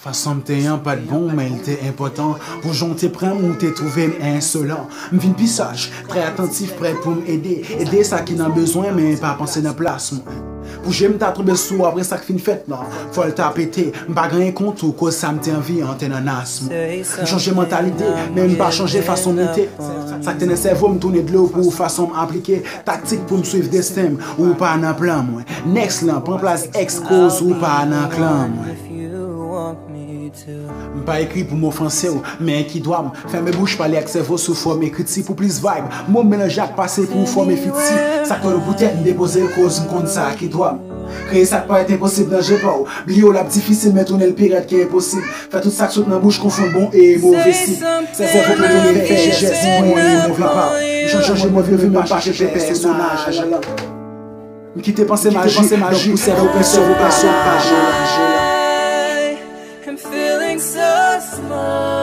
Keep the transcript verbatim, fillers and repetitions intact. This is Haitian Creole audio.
Fason m te an pa t bon, men l te enpòtan. Pou jan w te pran m, ou te twouve m ensolan. M vin pi saj, trè atantif, prè pou m ede. Ede sa ki nan bezwen, men pa panse nan plas mwen. Pou je m ta tonbe sou ou apre sa k fin fèt lan, fò l ta pete. M pa genyen kont ou, koz sa m te anvi an te nan nas mwen. M chanje mantalite, men m pa chanje fason m rete. Sa k te nan sèvo m tounen dlo pou fason m aplike taktik pou m swiv desten m. Ou pa nan plan mwen. Next lan pran plas ex koz ou pa nan klan mwen. M pa ekri pou m ofanse w, men ki dwa m fèmen bouch pale ak sèvo sou fòm ekriti pou plis vibe. Mo m melanje ak pase pou fòme fiti. Sa k tòl ou poutèt m depoze l koz m konn sa ki dwa m. Kreye sa k parèt enposib nan je pa w. Bliye w l ap difisil men tounen l pi rèd ke enposib. Fè tout sa k sot nan bouch konfonn bon e move sib. Sèvo pou tounen fè jès bon e move pa w. M chanje move vi men pa chanje pèsonaj lan. M kite panse maji, donk pou sèvo pèsonaj pa jere. I'm feeling so small.